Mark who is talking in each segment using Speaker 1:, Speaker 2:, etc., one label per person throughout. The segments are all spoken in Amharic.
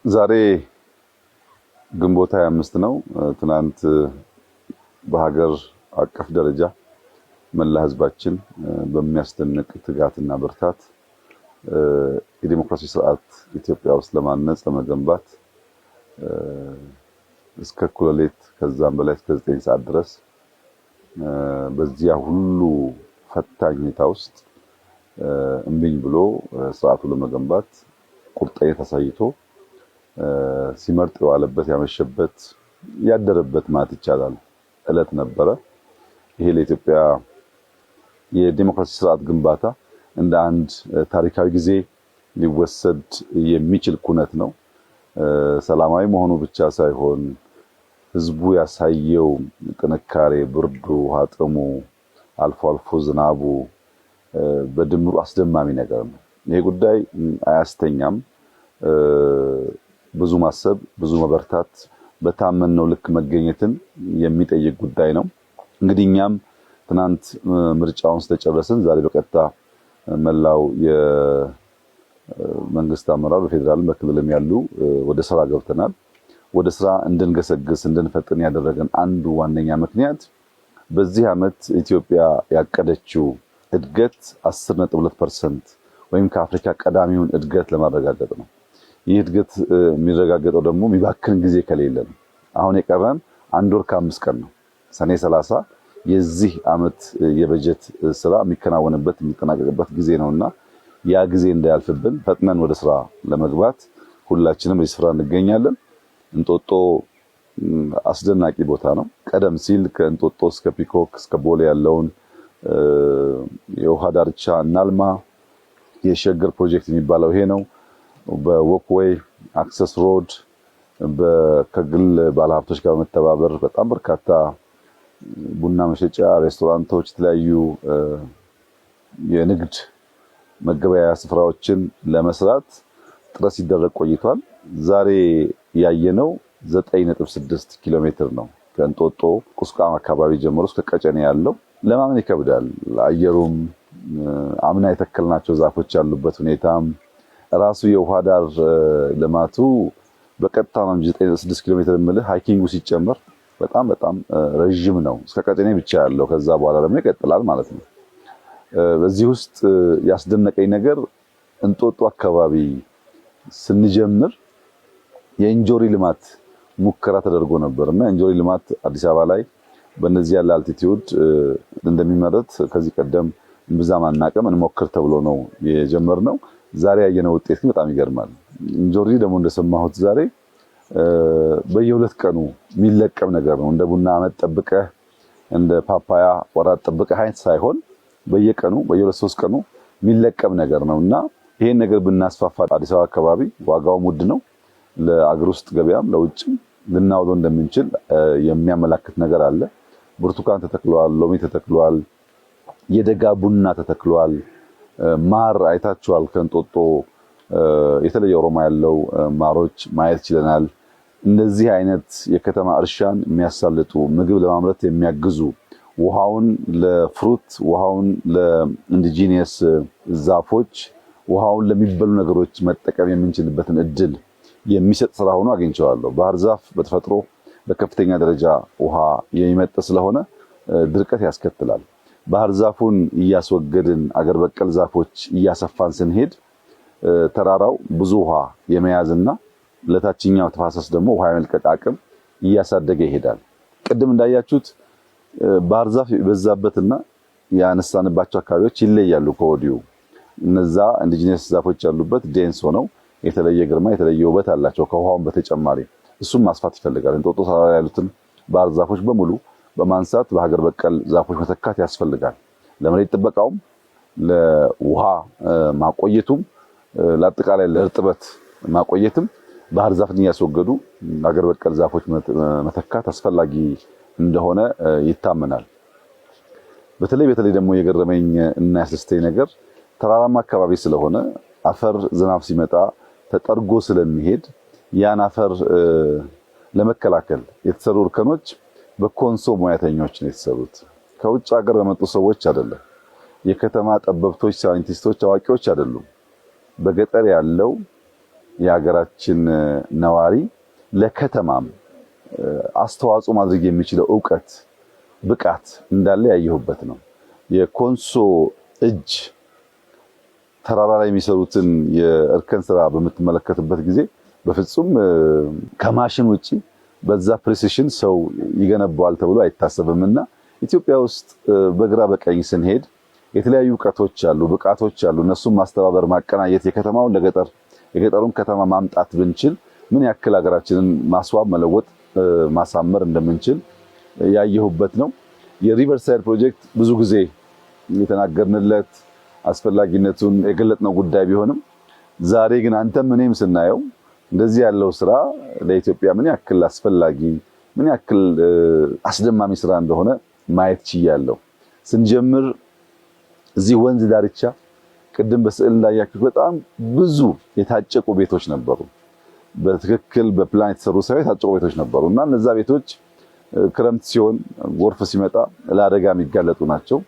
Speaker 1: ዛሬ ግንቦት 25 ነው። ትናንት በሀገር አቀፍ ደረጃ መላ ሕዝባችን በሚያስደንቅ ትጋትና ብርታት የዲሞክራሲ ስርዓት ኢትዮጵያ ውስጥ ለማነጽ ለመገንባት እስከ እኩለ ሌሊት ከዛም በላይ እስከ 9 ሰዓት ድረስ በዚያ ሁሉ ፈታኝ ሁኔታ ውስጥ እምቢኝ ብሎ ስርዓቱ ለመገንባት ቁርጠኝነት አሳይቶ ሲመርጥ የዋለበት ያመሸበት ያደረበት ማለት ይቻላል እለት ነበረ። ይሄ ለኢትዮጵያ የዲሞክራሲ ስርዓት ግንባታ እንደ አንድ ታሪካዊ ጊዜ ሊወሰድ የሚችል ኩነት ነው። ሰላማዊ መሆኑ ብቻ ሳይሆን ህዝቡ ያሳየው ጥንካሬ፣ ብርዱ፣ ውሃ ጥሙ፣ አልፎ አልፎ ዝናቡ በድምሩ አስደማሚ ነገር ነው። ይሄ ጉዳይ አያስተኛም። ብዙ ማሰብ፣ ብዙ መበርታት፣ በታመንነው ልክ መገኘትን የሚጠይቅ ጉዳይ ነው። እንግዲህ እኛም ትናንት ምርጫውን ስለጨረስን ዛሬ በቀጥታ መላው የመንግስት አመራር በፌዴራልም በክልልም ያሉ ወደ ስራ ገብተናል። ወደ ስራ እንድንገሰግስ እንድንፈጥን ያደረገን አንዱ ዋነኛ ምክንያት በዚህ ዓመት ኢትዮጵያ ያቀደችው እድገት 10.2% ወይም ከአፍሪካ ቀዳሚውን እድገት ለማረጋገጥ ነው። ይህ እድገት የሚረጋገጠው ደግሞ የሚባክን ጊዜ ከሌለ ነው። አሁን የቀረን 1 ወር ከ5 ቀን ነው። ሰኔ 30 የዚህ ዓመት የበጀት ስራ የሚከናወንበት የሚጠናቀቅበት ጊዜ ነውና ያ ጊዜ እንዳያልፍብን ፈጥነን ወደ ስራ ለመግባት ሁላችንም በዚህ ስራ እንገኛለን። እንጦጦ አስደናቂ ቦታ ነው። ቀደም ሲል ከእንጦጦ እስከ ፒኮክ እስከ ቦሌ ያለውን የውሃ ዳርቻ እናልማ። የሸገር ፕሮጀክት የሚባለው ይሄ ነው። በ walkway access road ከግል ባለሀብቶች ጋር በመተባበር በጣም በርካታ ቡና መሸጫ ሬስቶራንቶች፣ የተለያዩ የንግድ መገበያያ ስፍራዎችን ለመስራት ጥረት ሲደረግ ቆይቷል። ዛሬ ያየነው 9.6 ኪሎ ሜትር ነው። ከእንጦጦ ቁስቋም አካባቢ ጀምሮ እስከ ቀጨኔ ያለው ለማመን ይከብዳል። አየሩም አምና የተከልናቸው ዛፎች ያሉበት ሁኔታም ራሱ የውሃ ዳር ልማቱ በቀጥታ ነው 9.6 ኪሎ ሜትር የምልህ hiking ኡ ሲጨመር በጣም በጣም ረዥም ነው። እስከ ቀጨኔ ብቻ ያለው ከዛ በኋላ ደግሞ ይቀጥላል ማለት ነው። በዚህ ውስጥ ያስደነቀኝ ነገር እንጦጦ አካባቢ ስንጀምር የእንጆሪ ልማት ሙከራ ተደርጎ ነበር እና እንጆሪ ልማት አዲስ አበባ ላይ በእነዚህ ያለ altitude እንደሚመረት ከዚህ ቀደም እምብዛም አናውቅም። እንሞክር ተብሎ ነው የጀመርነው። ዛሬ ያየነው ውጤት ግን በጣም ይገርማል። እንጆሪ ደግሞ እንደሰማሁት ዛሬ በየሁለት ቀኑ የሚለቀም ነገር ነው። እንደ ቡና አመት ጠብቀህ እንደ ፓፓያ ወራት ጠብቀህ አይነት ሳይሆን በየቀኑ በየሁለት ሶስት ቀኑ የሚለቀም ነገር ነው እና ይሄን ነገር ብናስፋፋ አዲስ አበባ አካባቢ ዋጋውም ውድ ነው። ለአገር ውስጥ ገበያም ለውጭም ልናውለው እንደምንችል የሚያመላክት ነገር አለ። ብርቱካን ተተክሏል፣ ሎሚ ተተክሏል፣ የደጋ ቡና ተተክሏል። ማር አይታችኋል። ከእንጦጦ የተለየ ኦሮማ ያለው ማሮች ማየት ችለናል። እንደዚህ አይነት የከተማ እርሻን የሚያሳልጡ ምግብ ለማምረት የሚያግዙ ውሃውን ለ fruit፣ ውሃውን ለ indigenous ዛፎች፣ ውሃውን ለሚበሉ ነገሮች መጠቀም የምንችልበትን እድል የሚሰጥ ስራ ሆኖ አግኝቼዋለሁ። ባህር ዛፍ በተፈጥሮ በከፍተኛ ደረጃ ውሃ የሚመጥ ስለሆነ ድርቀት ያስከትላል። ባህር ዛፉን እያስወገድን አገር በቀል ዛፎች እያሰፋን ስንሄድ ተራራው ብዙ ውሃ የመያዝና ለታችኛው ተፋሰስ ደግሞ ውሃ የመልቀቅ አቅም እያሳደገ ይሄዳል። ቅድም እንዳያችሁት ባህር ዛፍ የበዛበትና ያነሳንባቸው አካባቢዎች ይለያሉ ከወዲሁ። እነዛ indigenous ዛፎች ያሉበት dense ሆነው የተለየ ግርማ የተለየ ውበት አላቸው። ከውሃውም በተጨማሪ እሱም ማስፋት ይፈልጋል። እንጦጦ ተራራ ያሉትን ባህር ዛፎች በሙሉ በማንሳት በሀገር በቀል ዛፎች መተካት ያስፈልጋል። ለመሬት ጥበቃውም፣ ለውሃ ማቆየቱም፣ ለአጠቃላይ ለእርጥበት ማቆየትም ባህር ዛፍን እያስወገዱ ሀገር በቀል ዛፎች መተካት አስፈላጊ እንደሆነ ይታመናል። በተለይ በተለይ ደግሞ የገረመኝ እና ያስደስተኝ ነገር ተራራማ አካባቢ ስለሆነ አፈር ዝናብ ሲመጣ ተጠርጎ ስለሚሄድ ያን አፈር ለመከላከል የተሰሩ እርከኖች በኮንሶ ሙያተኞች ነው የተሰሩት። ከውጭ ሀገር በመጡ ሰዎች አይደለም። የከተማ ጠበብቶች፣ ሳይንቲስቶች፣ አዋቂዎች አይደሉም። በገጠር ያለው የሀገራችን ነዋሪ ለከተማም አስተዋጽኦ ማድረግ የሚችለው እውቀት፣ ብቃት እንዳለ ያየሁበት ነው። የኮንሶ እጅ ተራራ ላይ የሚሰሩትን የእርከን ስራ በምትመለከትበት ጊዜ በፍጹም ከማሽን ውጪ በዛ precision ሰው ይገነባዋል ተብሎ አይታሰብምና ኢትዮጵያ ውስጥ በግራ በቀኝ ስንሄድ የተለያዩ እውቀቶች አሉ፣ ብቃቶች አሉ። እነሱን ማስተባበር፣ ማቀናጀት፣ የከተማውን ለገጠር የገጠሩን ከተማ ማምጣት ብንችል ምን ያክል ሀገራችንን ማስዋብ፣ መለወጥ፣ ማሳመር እንደምንችል ያየሁበት ነው። የ riverside ፕሮጀክት ብዙ ጊዜ የተናገርንለት አስፈላጊነቱን የገለጥነው ጉዳይ ቢሆንም ዛሬ ግን አንተም እኔም ስናየው እንደዚህ ያለው ስራ ለኢትዮጵያ ምን ያክል አስፈላጊ፣ ምን ያክል አስደማሚ ስራ እንደሆነ ማየት ችያለሁ። ስንጀምር እዚህ ወንዝ ዳርቻ ቅድም በስዕል እንዳያችሁት በጣም ብዙ የታጨቁ ቤቶች ነበሩ። በትክክል በፕላን የተሰሩ ሳይሆን የታጨቁ ቤቶች ነበሩ እና እነዛ ቤቶች ክረምት ሲሆን ጎርፍ ሲመጣ ለአደጋ የሚጋለጡ ናቸው።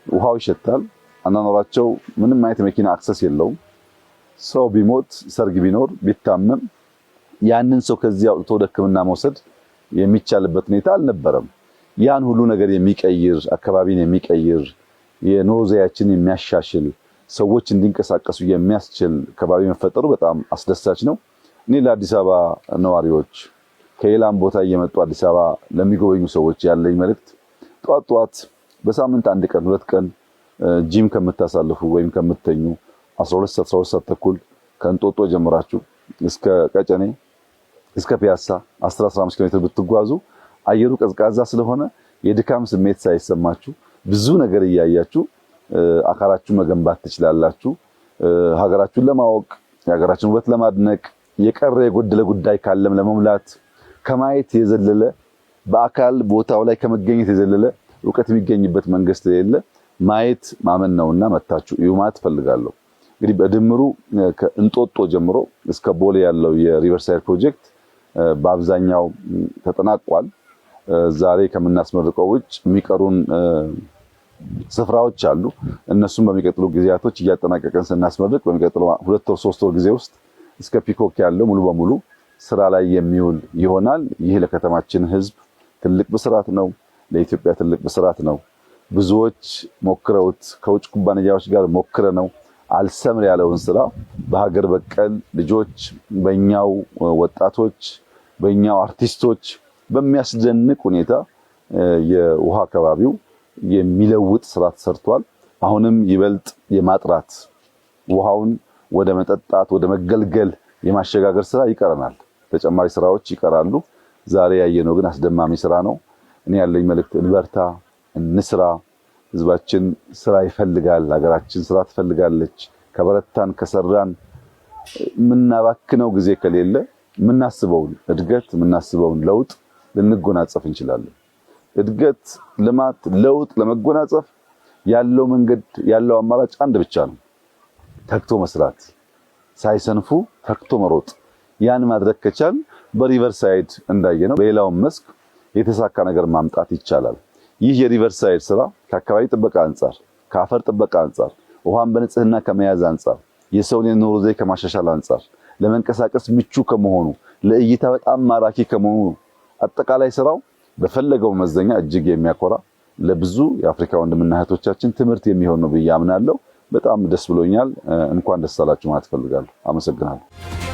Speaker 1: ውሃው ይሸታል። አኗኗራቸው ምንም አይነት መኪና access የለውም። ሰው ቢሞት፣ ሰርግ ቢኖር፣ ቢታመም ያንን ሰው ከዚህ አውጥቶ ወደ ሕክምና መውሰድ የሚቻልበት ሁኔታ አልነበረም። ያን ሁሉ ነገር የሚቀይር፣ አካባቢን የሚቀይር፣ የኑሮ ዘያችንን የሚያሻሽል፣ ሰዎች እንዲንቀሳቀሱ የሚያስችል ከባቢ መፈጠሩ በጣም አስደሳች ነው። እኔ ለአዲስ አበባ ነዋሪዎች፣ ከሌላም ቦታ እየመጡ አዲስ አበባ ለሚጎበኙ ሰዎች ያለኝ መልእክት ጧት ጧት በሳምንት አንድ ቀን ሁለት ቀን ጂም ከምታሳልፉ ወይም ከምትተኙ 12 ሰዓት፣ 12 ሰዓት ተኩል ከእንጦጦ ጀምራችሁ እስከ ቀጨኔ እስከ ፒያሳ 10 15 ኪሎ ሜትር ብትጓዙ አየሩ ቀዝቃዛ ስለሆነ የድካም ስሜት ሳይሰማችሁ ብዙ ነገር እያያችሁ አካላችሁ መገንባት ትችላላችሁ። ሀገራችሁን ለማወቅ፣ የሀገራችሁን ውበት ለማድነቅ፣ የቀረ የጎደለ ጉዳይ ካለም ለመሙላት ከማየት የዘለለ፣ በአካል ቦታው ላይ ከመገኘት የዘለለ እውቀት የሚገኝበት መንገድ ስለሌለ ማየት ማመን ነውና መታችሁ እዩ ማለት እፈልጋለሁ። እንግዲህ በድምሩ ከእንጦጦ ጀምሮ እስከ ቦሌ ያለው የ riverside ፕሮጀክት በአብዛኛው ተጠናቋል። ዛሬ ከምናስመርቀው ውጭ የሚቀሩን ስፍራዎች አሉ። እነሱም በሚቀጥሉ ጊዜያቶች እያጠናቀቅን ስናስመርቅ በሚቀጥለው 2 ወር 3 ወር ጊዜ ውስጥ እስከ ፒኮክ ያለው ሙሉ በሙሉ ስራ ላይ የሚውል ይሆናል። ይህ ለከተማችን ሕዝብ ትልቅ ብስራት ነው። ለኢትዮጵያ ትልቅ ብስራት ነው። ብዙዎች ሞክረውት፣ ከውጭ ኩባንያዎች ጋር ሞክረነው አልሰምር ያለውን ስራ በሀገር በቀል ልጆች፣ በእኛው ወጣቶች፣ በእኛው አርቲስቶች በሚያስደንቅ ሁኔታ የውሃ አካባቢው የሚለውጥ ስራ ተሰርቷል። አሁንም ይበልጥ የማጥራት፣ ውሃውን ወደ መጠጣት ወደ መገልገል የማሸጋገር ስራ ይቀረናል። ተጨማሪ ስራዎች ይቀራሉ። ዛሬ ያየነው ግን አስደማሚ ስራ ነው። እኔ ያለኝ መልእክት እንበርታ፣ እንስራ። ህዝባችን ስራ ይፈልጋል። ሀገራችን ስራ ትፈልጋለች። ከበረታን፣ ከሰራን፣ የምናባክነው ጊዜ ከሌለ የምናስበውን እድገት፣ የምናስበውን ለውጥ ልንጎናጸፍ እንችላለን። እድገት፣ ልማት፣ ለውጥ ለመጎናጸፍ ያለው መንገድ፣ ያለው አማራጭ አንድ ብቻ ነው። ተግቶ መስራት፣ ሳይሰንፉ ተግቶ መሮጥ። ያን ማድረግ ከቻል በ riverside እንዳየነው በሌላውም መስክ የተሳካ ነገር ማምጣት ይቻላል። ይህ የ riverside ስራ ከአካባቢ ጥበቃ አንጻር፣ ከአፈር ጥበቃ አንጻር፣ ውሃን በንጽህና ከመያዝ አንጻር፣ የሰውን የኑሮ ዘዬ ከማሻሻል አንጻር፣ ለመንቀሳቀስ ምቹ ከመሆኑ፣ ለእይታ በጣም ማራኪ ከመሆኑ አጠቃላይ ስራው በፈለገው መመዘኛ እጅግ የሚያኮራ፣ ለብዙ የአፍሪካ ወንድምና እህቶቻችን ትምህርት የሚሆን ነው ብዬ አምናለሁ። በጣም ደስ ብሎኛል። እንኳን ደስ አላችሁ ማለት እፈልጋለሁ። አመሰግናለሁ።